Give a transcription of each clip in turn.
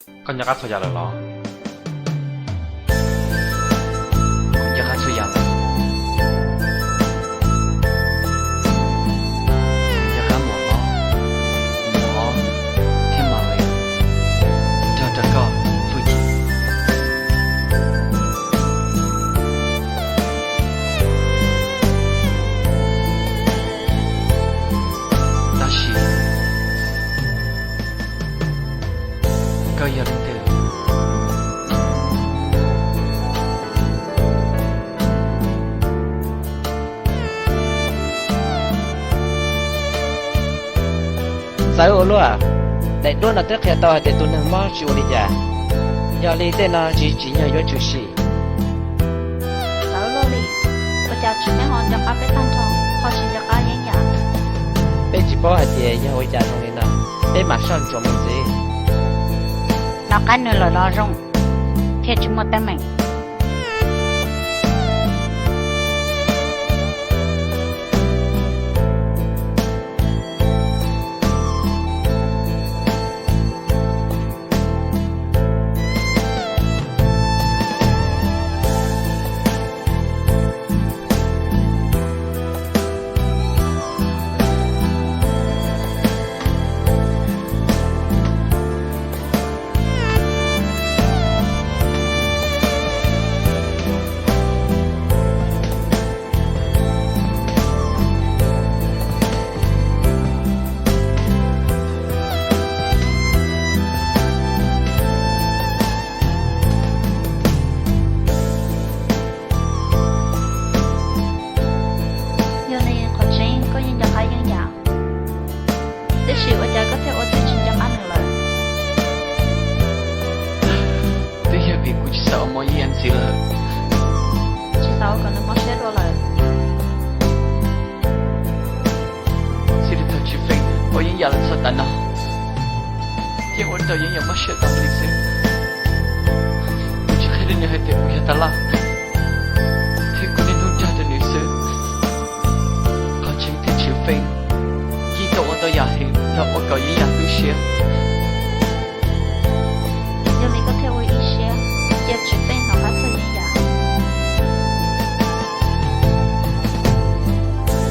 Koj nco qab txhua yam lawm los? Kuv nco qab txhua yam lawm. Kuv nco qab Muam Ob, Muam Ob thiab Malis nrog rau koj Hwj Chim. Tab sis koj yog leej twg? Txawv ua luaj, daim duab no twb qhia tau hais tias tus neeg mob tsis ua li cas. Yog li tej no tsis tsim nyog yuav tshwm sim. Txawv luaj li, ua cas Tsis Feej ho nco qab peb tag nrho, ho tsis nco qab Yeeb Yam? Peb tsis paub hais tias yog ua cas zoo li no, peb mam soj ntsuam mus ntxiv. Nco qab nws lawm los zoo, thiaj tsis muaj teeb meem. Yog li qhov tseeb koj yeej nco qab Yeeb Yam, tiam sis ua cas koj thiaj ua txij tsis nco qab nws lawm? Twb yog vim kuv tsis xav ua mob Yeeb Yam ntxiv lawm. Tsis xav ua kom nws mob siab dua lawm. Txij li thaum Tsis Feej ua Yeeb Yam los txog tav no, yeej ua rau Yeeb Yam mob siab tau li xwb. Kuv tsis qhia rau nws hais tias kuv yog tas laj, thiab kuv niaj hnub nrog rau nws xwb. Qhov tseeb tiag Tsis Feej yeej tau ua ntau yam heev los ua kom Yeeb Yam tu siab. Yog li koj thiaj ua ib siab cia Tsis Feej hnov qab txog Yeeb Yam.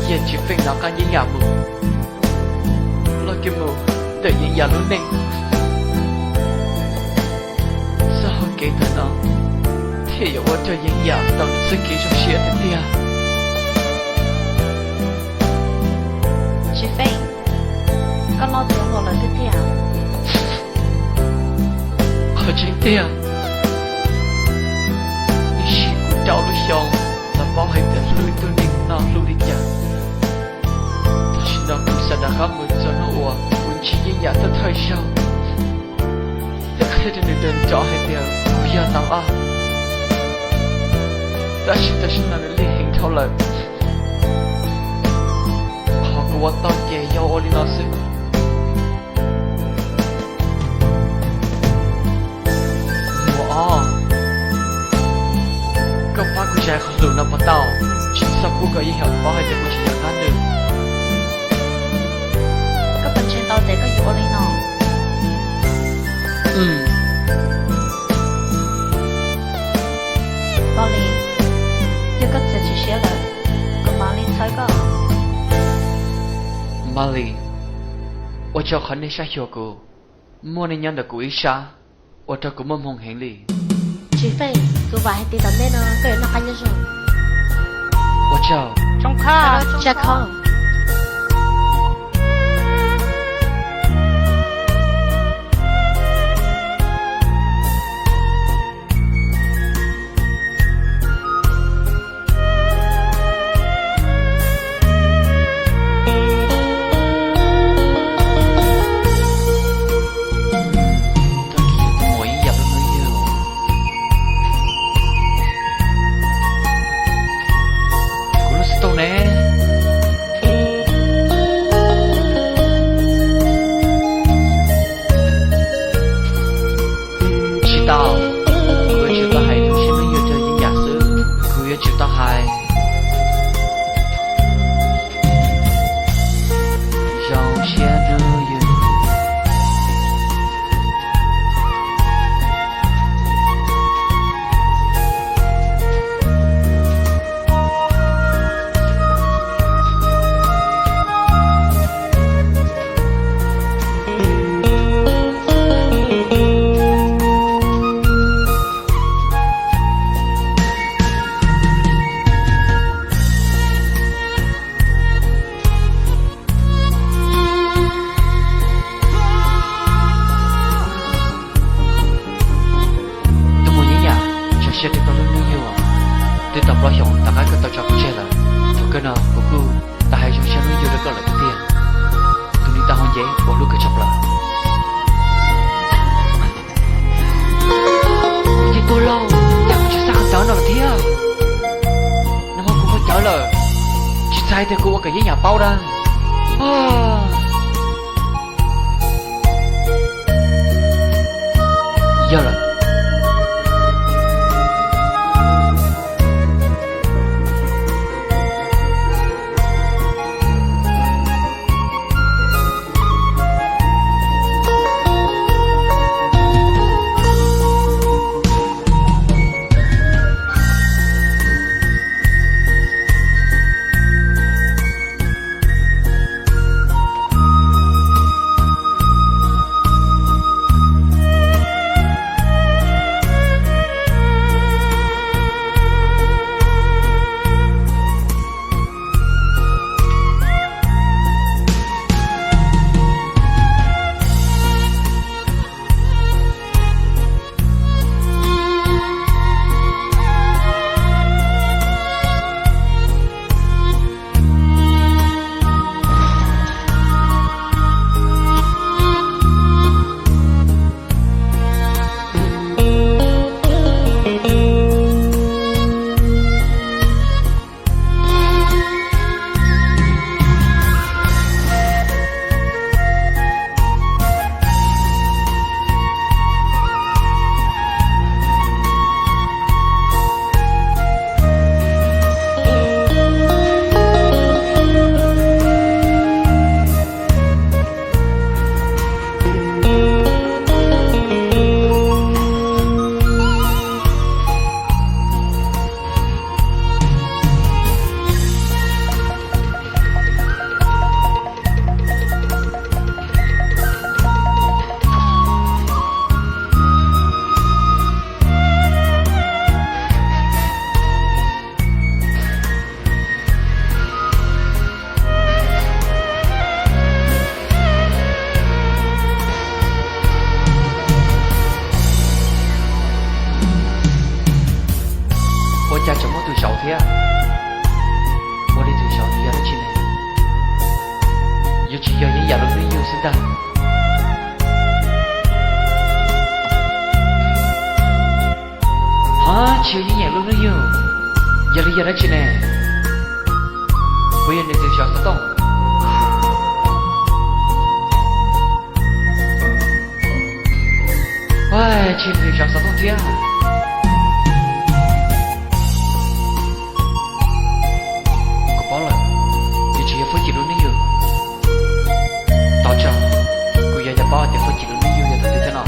Cia Tsis Feej hnov qab Yeeb Yam mus, los kiag mus ntawm Yeeb Yam lub neej. Txoj hau kev ntawm no thiaj yuav ua rau Yeeb Yam tau nws txoj kev zoo siab tiag tiag. Tsis Feej, koj loj tiav hluas lawm tiag tiag. Qhov tseeb tiag, ib sim kuv rau lub xyoo los paub hais tias hlub ib tug neeg no hlub li cas. Tam sim no kuv xav rov qab mus txog hnub uas kuv ntsib Yeeb Yam thawj thawj zaug, thiab qhia rau nws tag nrho hais tias kuv yog tas laj. Tab sis tam sim no nws lig heev dhau lawm. Qhov kuv ua tau ces yog ua li no xwb. Muam Ob, koj pab kuv zais qhov lus no puas tau? Tsis txhob pub kom Yeeb Yam paub hais tias kuv tsis nco qab nws. Koj puas ntseeg tau tias koj yuav ua li no? Malis, yog koj txiav txim siab lawm, kuv mam li txhawb koj. Malis, ua tsaug qhov nej saib xyuas kuv, muaj nej nyob ntawm kuv ib sab, ua rau kuv muaj hmoo heev li. Tsis Feej, kuv vam hais tias tom ntej no koj yuav noj qab nyob zoo. Ua tsaug. Tsaj Khob. Kuv lub xov tooj ne? Tiag, kuv ua kom Yeeb Yam paub da. Yog lawm. Ua cas tseem muaj tus zaum thiab? Ua li tus zaum yog dab tsi ne? Yuav tsis yog Yeeb Yam lub hnub yug xwb ntag. Ha, tsis yog Yeeb Yam lub hnub yug, yog li yog dab tsi ne? Puas yog nws tus zaum xov tooj? Tsis yog nws tus zaum xov tooj thiab. Kuv paub lawm, yuav tsis yog Fuab Cim lub hnub yug. Tos tso, kuv yuav coj paub hais tias Fuab Cim lub hnub yug yog thaum twg thiab no.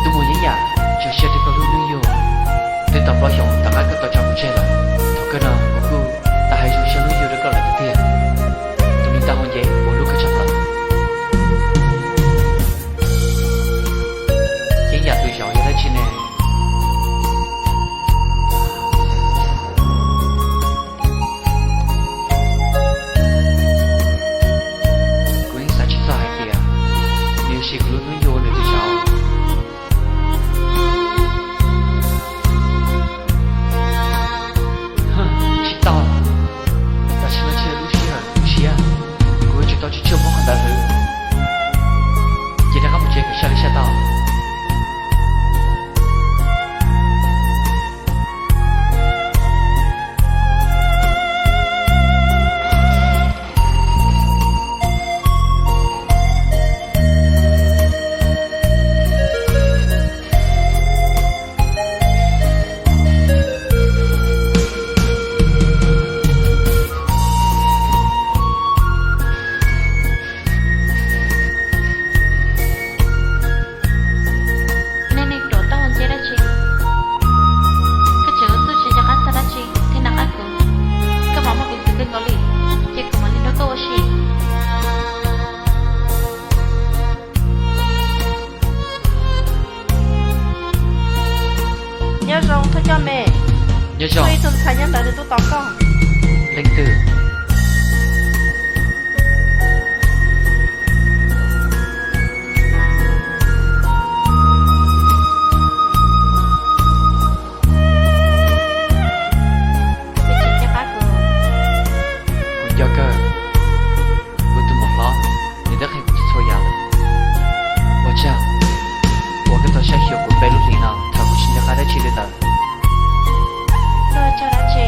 Tus muam Yeeb Yam, tso siab rau koj lub hnub yug, twb tau plaub xyoos tom qab koj tau tso kuv tseg lawm. Thaum kawg no kuv kuj tau hais zoo siab hnub yug rau koj lawm tiag tiag. Tus me tau hau ncev uas hlub koj tshaj plaws. Yeeb Yam tus zaum yog dab tsi ne? Kuv yeej xav tsis txog hais tias nws yuav siv kuv lub hnub yug ua nws tus zaum. Tsis tau, tam sim no tsis yog lub sij hawm, lub siab, kuv yuav tsum tau tsuag tsuag muab qhov ntawd hlwv. Ces rov qab mus tsev kom sab li sab tau. Nej neeg ruam tau nce dab tsi? Koj tseem ua txuj tsis nco qab txog dab tsi thiab nco qab kuv? Koj mam muaj peev xwm kawg nkaus li, ces kuv mam li nrog koj ua si. Nyob zoo thawj coj me. Nyob zoo. Muaj ib tug ntxhais nyob ntawd nws tuaj tos koj. Leej twg? Kuv nco kawg, kuv tus muam hlob, nws twb qhia kuv txhua yam lawm. Ua tsaug uas koj tau saib xyuas kuv peb lub hlis no thaum kuv tsis nco qab dab tsi li ntawd. Koj ua tsaug dab tsi?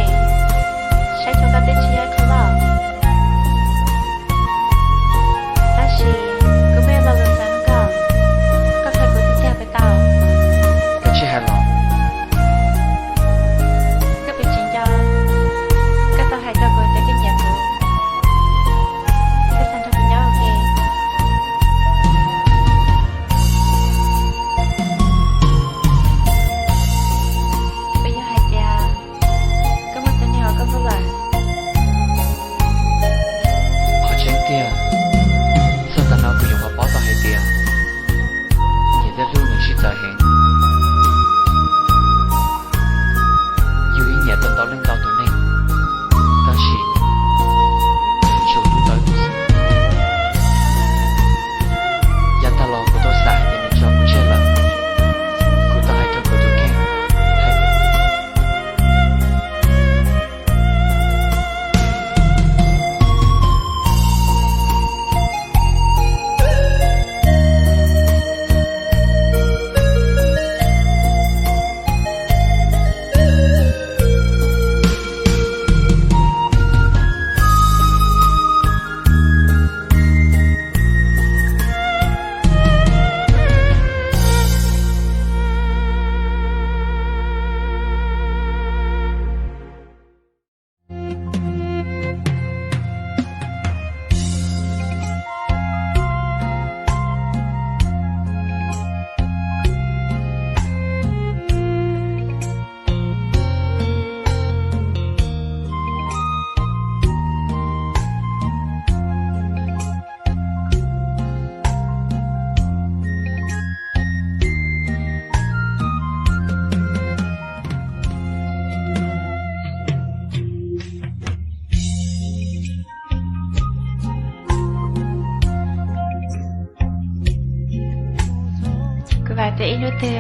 Vam tias ib hnub twg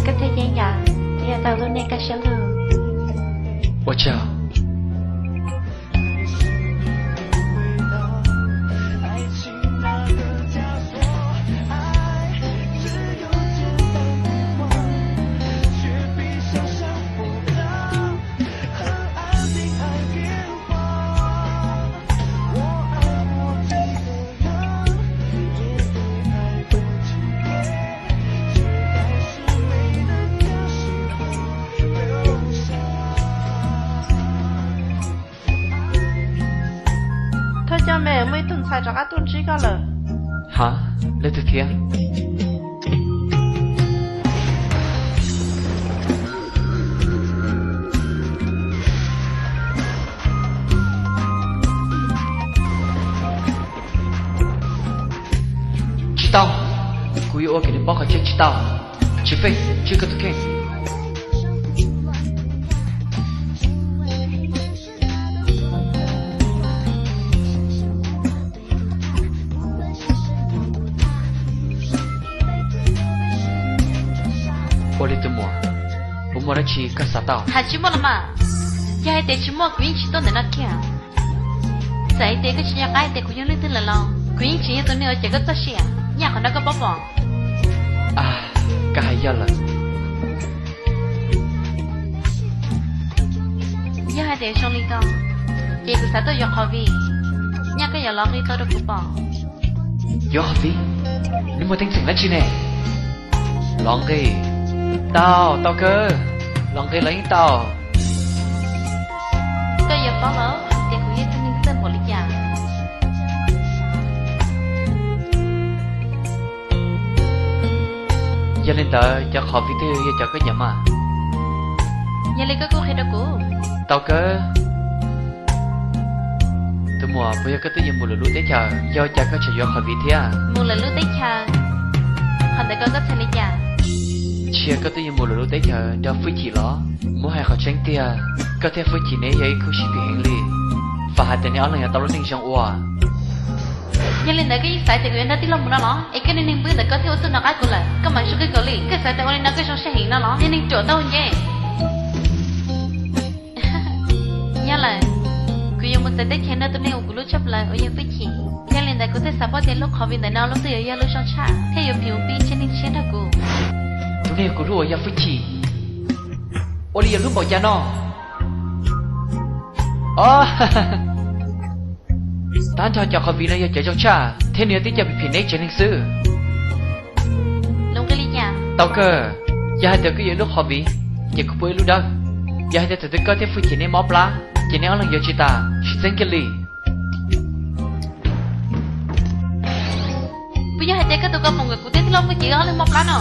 koj thiaj yeej yam thiab tau lub neej kaj siab lug. Ua tsaug. Thawj coj me, muaj ib tug ntxhais rov qab tuaj ntsib koj lawm. Ha, leej twg thiab? Tsis tau, kuv yuav ua kom nws paub qhov tseeb tsis tau. Tsis Fej, tswj koj tus kheej. Ua li tus muam, puas muaj dab tsi koj xav tau? Hais tsis muaj los mas. Yog hais tias tsis muaj kuv yeej tsis tuaj ntawm no kiag. Txawm hais tias koj tsis nco qab hais tias kuv yog leej twg lawm los kuv yeej tseem yog tus neeg uas cawm koj txoj sia, nyaj qhov no koj paub pom. Koj hais yog lawm. Yog hais tias zoo li ko, ces kuv xav tuaj yuav qhov vim, nyaj koj yuav los nqi tau rau kuv pom. Yuav qhov vim? Nws muaj teeb tseem dab tsi ne? Los nqi. Tau, tau kawg. Los nqi los yeej tau. Koj yuav paub los tias kuv yog ib tug neeg txawj npaum li cas. Yog li ntawd cov qhov vim twg yog cov koj nyiam mas? Yog li koj kuj qhia rau kuv. Tau kawg. Tus muam, puas yog koj twb yuav mus lwm lub teb chaws, yog cas koj tseem yuav qhov vim thiab? Mus lwm lub teb chaws? Qhov ntawd koj txhais li cas? Tsis yog koj twb yuav mus lwm lub teb chaws nrog Fwj Chim los? Muab hais qhov tseeb tiag, koj thiab Fwj Chim neb yog ib khub sib phem heev li. Vam hais tias neb ob leeg yuav tau lub neej zoo ua. Yog li ntawd koj yeej xav tias kuv yuav nrog tij laug mus no los? Es koj niag neeg npwb ntawd koj thiaj ua txuj nrog qab kuv lawm, koj mam sub kawg nkaus li. Koj xav tias ua li no koj zoo siab heev no los? Niag neeg ruam tau nce. Yog lawm, kuv yuav mus txawv teb chaws nrog tus neeg uas kuv hlub tshaj plaws uas yog Fwj Chim. Yog li ntawd kuv thiaj xav paub tias lub qhov vim ntawm no lub twg yuav yog lub zoo tshaj thiab yuav phim mus pib tsev neeg tshiab nrog kuv. Tus neeg uas kuv hlub uas yog Fwj Chim, ua li yog hlub npaum cas no? Tab nrho cov qhov vim no yog cov zoo tshaj thiab nws yog tib co phim phim neb tsev neeg xwb. Tau kawg, yog hais tias koj yuav ib lub qhov vim, ces kuv pub ib lub dawb. Yog hais tias thaum twg koj thiab Fwj Chim neb mob plab, ces neb ob leeg yuav tsis tas, sib txeeb kiag li. Puas yog hais tias koj tus koj mus kom kuv thiab tij laug Fwj Chim ob leeg mob plab no?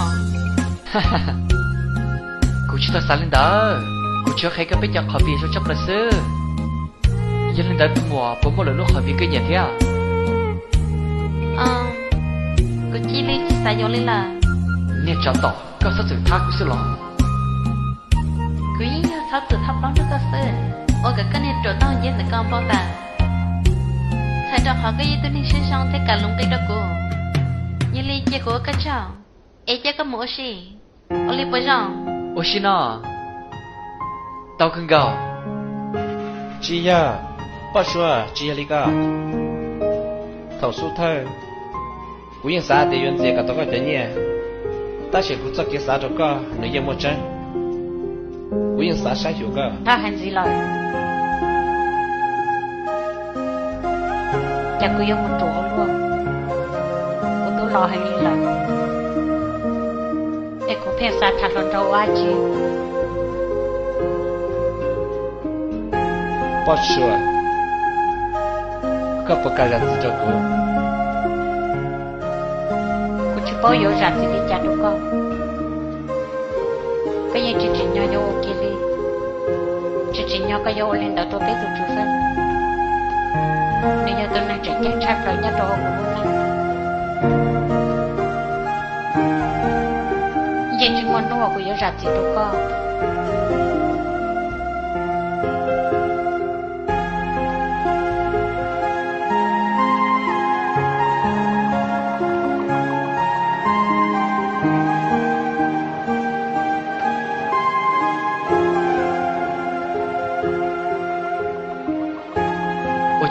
Kuv tsis tau xav li ntawd, kuv tsuas qhia koj peb cov qhov vim zoo tshaj plaws xwb. Yog li ntawd tus muam puas muaj lwm lub qhov vim koj nyiam thiab? Kuv cia li tsis xav yuav li lawm. Niag tsov tom, koj txhob txwm thab kuv xwb los? Kuv yeej yog txhob txwm thab plaub nrog koj xwb, ua kom koj niag ruam tau nceb ntawm koj npau taws. Txhawm rau qhov koj yog ib tug neeg siab zoo thiab kam hloov nqi rau kuv. Yog li cia kuv ua koj tsaug, es coj koj mus ua si. Ua li puas zoo? Ua si no. Tau kawg nkaus. Tsis yog, Poj Sua, tsis yog li ko. Thaum xub thawj, kuv yeej xav tias yuav ntxias kom tau koj cov nyiaj, tab sis kuv txoj kev xav rau koj nws yeej muaj tseeb. Kuv yeej xav saib xyuas koj. Txhob hais ntxiv lawm. Cas kuv yuav mus ruam ua luaj, kuv twb los heev li lawm, es kuv pheej xav tham hluas nraug ua dab tsi. Poj Sua, koj puas kam zam txim rau kuv? Kuv tsis paub yuav zam txim li cas rau koj. Koj yeej tsis tsim nyog yuav ua kiag li, tsis tsim nyog koj yuav ua li ntawd rau peb tus tswv xwb. Nws yog tus neeg tseem ceeb tshaj plaws nyob rau hauv kuv lub neej. Yeej tsis muaj hnub uas kuv yuav zam txim rau koj.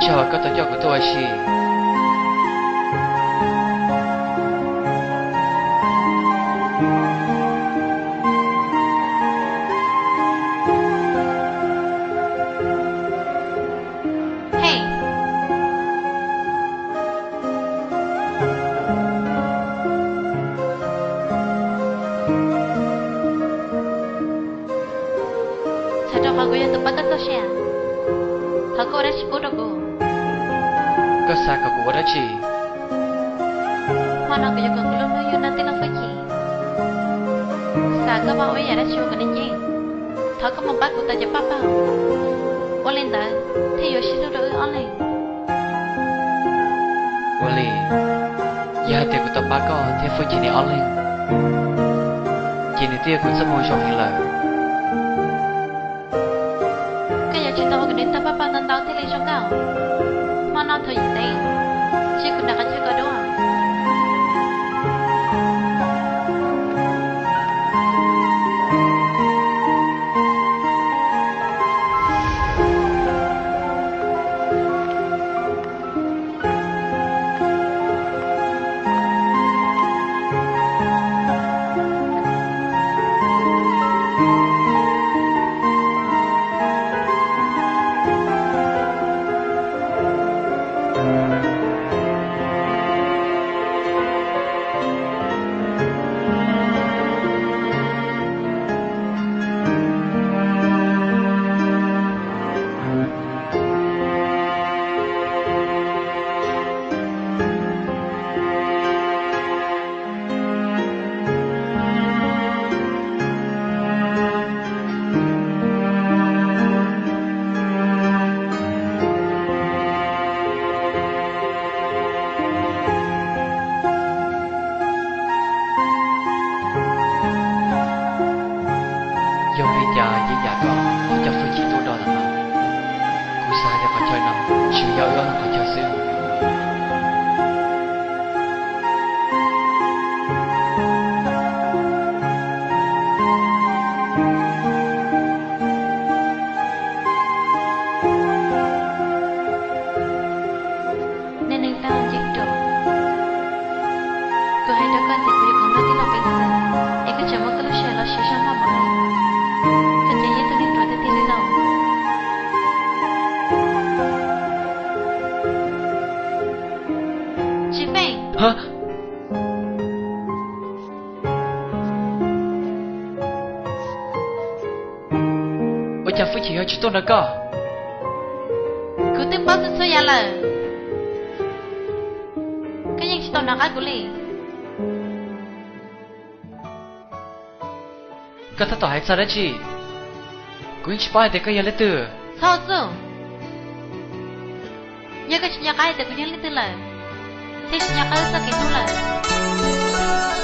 Yog koj tau coj kuv tuaj ua si. Hej, txhawm rau qhov kuv yog tus pab koj txoj sia, thov koj ua dab tsi pub rau kuv. Koj xav kom kuv ua dab tsi? Hmo no kuv yuav kom kuv lub hnub yug noj tej lub hwj chim. Kuv xav koj pab ua ib yam dab tsi ua kuv niam ceeb. Thov koj mus pab kuv tau cov paj pawg, ua li ntawd thiaj yuav sib hlub rau wb ob leeg. Ua li, yog hais tias kuv tau pab koj thiab Hwj Chim neb ob leeg, ces nws twb yog kuv txoj moo zoo heev lawm. Koj yuav tsum tau ua kuv niam tau paj pawg ntau ntau thiaj li zoo nkauj. Hmo no thaum yim teev, tsis kuv nram qab chaw kom dua. Yog li cas yeej yam koj ho coj Hwj Chim tuaj do ntawm no? Kuv xav hais tias qhov chaw no tsis yog wb ob leeg qhov chaw xwb. Niag neeg tag nceeg ruam, kuv hais rau koj tias kuv yuav khoom noj tij laug peev xwm, es koj tseem muab koj lub sij hawm los siv zog noj mov no, koj ces yog ib tug neeg ruam tiag tiag li lauj. Tsis Feej, ua cas Hwj Chim ho tsis tuaj nrog koj? Kuv twb paub txhua txhua yam lawm, koj yeej tsis tau nov qab kuv li. Koj tab tom hais txog dab tsi? Kuv yeej tsis paub hais tias koj yog leej twg. Txhob txwj. Yog koj tsis nco qab hais tias kuv yog leej twg lawm, thiab tsis nco qab wb txoj kev hlub lawm,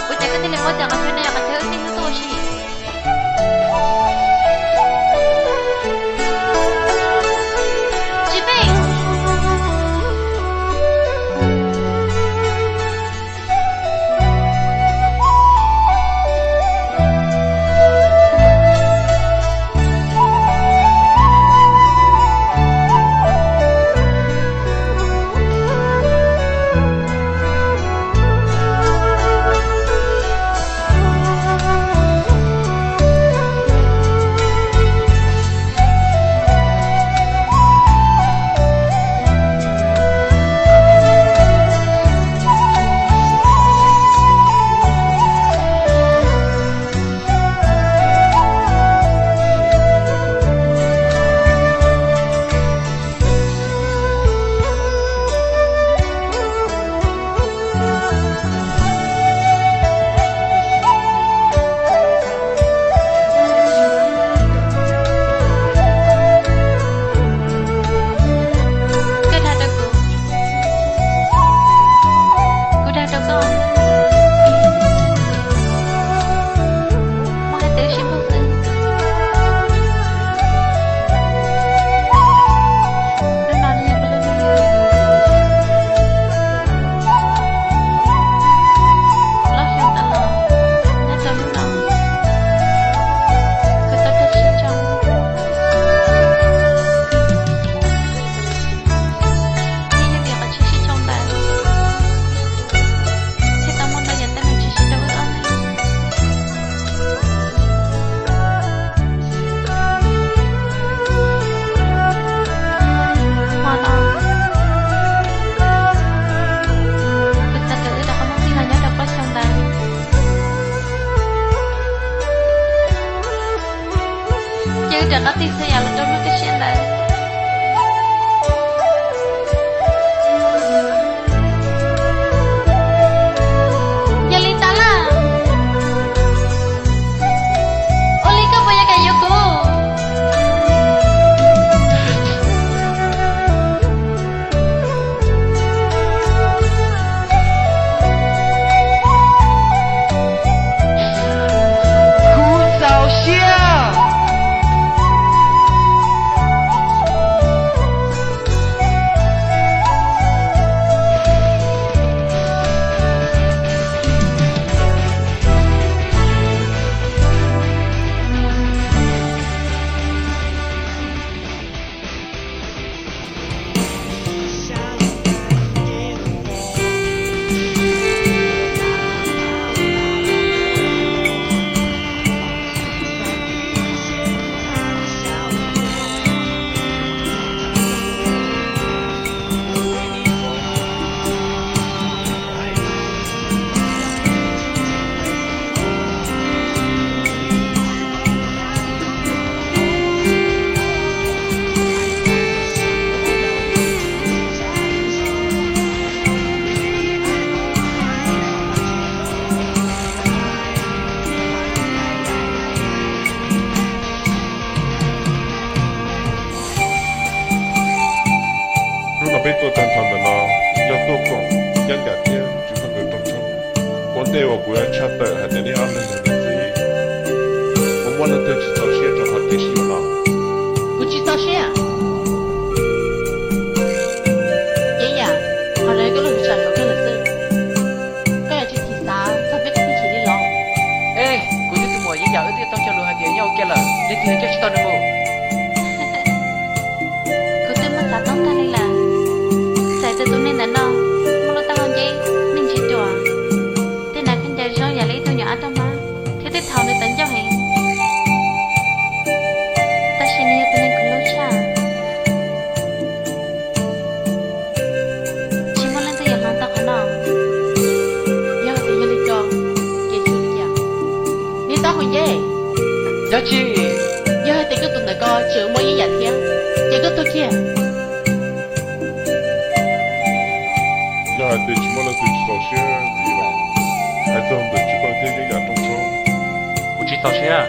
ua cas koj thiaj li paub tias qhov chaw no yog qhov chaw wb sib hlub tuaj ua si? Tsis Feej. Cov qab tig txhua yam los rau lub kaj siab ntawd. Yog li tas laj, ua li koj puas yuav kam yuav kuv? Kuv txaus siab. Hnub no peb tuaj tag nrho ntawm no yog tuaj koom Yeeb Yam thiab Tswv Faj nkawd rooj tshoob. Ua ntej uas kuv yuav tshaj tawm hais tias nej ob leeg yog niam txiv, kuv muaj leej twg tsis txaus siab rau qhov kev sib yuav no? Kuv tsis txaus siab. Yeeb Yam, qhov no yog koj lub hwv tsis zoo kawg lawm xwb. Koj yuav tsis thim xav txog peb tus tub txib li los? Ej, kuv twb tus muam Yeeb Yam wb twb tau cog lus hais tias nyob ua ke lawm, leej twg coj tsis tau nws mus? Kuv twb muab xav toob tag li lawm. Txawm tias tus neeg ntawm no muaj lub taub hau nceb, neeg ntshav ruam, tej hnav khaub ncaws zoo yam li ib tug nyuam ab roj hmab, thiab tej thaum nws tawv ncauj heev, tab sis nws yog tus neeg kuv hlub tshaj. Tsis muaj leej twg yuav hloov tau qhov no. Yog hais tias yog li ko, ces tsis ua li cas. Niag taub hau nceb, dab tsi? Yog hais tias koj tus ntawm ko tseem muaj Yeeb Yam thiab, ces koj tuag kiag. Yog hais tias tsis muaj leej twg tsis txaus siab ntxiv los, hais txog ntawm Tswv Faj thiab Yeeb Yam rooj tshoob, kuv tsis txaus siab.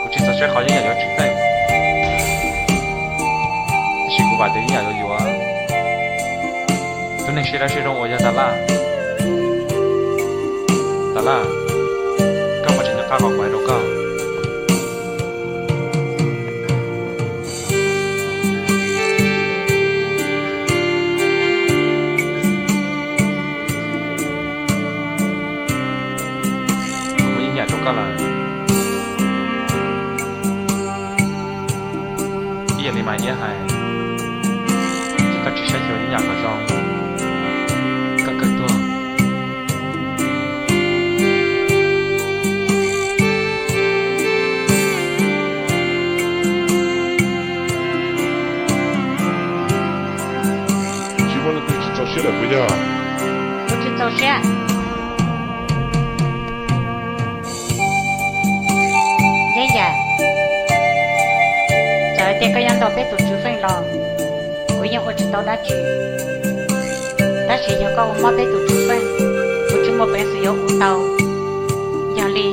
Kuv tsis txaus siab qhov Yeeb Yam yuav Tswv Faj, tab sis kuv vam tias Yeeb Yam yuav yuav tus neeg siab dawb siab zoo uas yog Tas Laj. Tas Laj, koj puas tseem nco qab qhov kuv hais rau koj? Kuv muab Yeeb Yam rau koj lawm. Ib yam li Mas Iab hais, yog koj tsis saib xyuas Yeeb Yam kom zoo, koj kawg tuag. Tsis muaj leej twg tsis txaus siab lawm puas yog? Kuv tsis txaus siab. Yeeb Yam, txawm hais tias koj yuav ntaus peb tus Tswv Feej los, kuv yeej ua tsis tau dab tsi. Tab sis yog koj ua mob peb tus Tswv Feej, kuv tsis muaj peev xwm yuav ua tau. Yog li,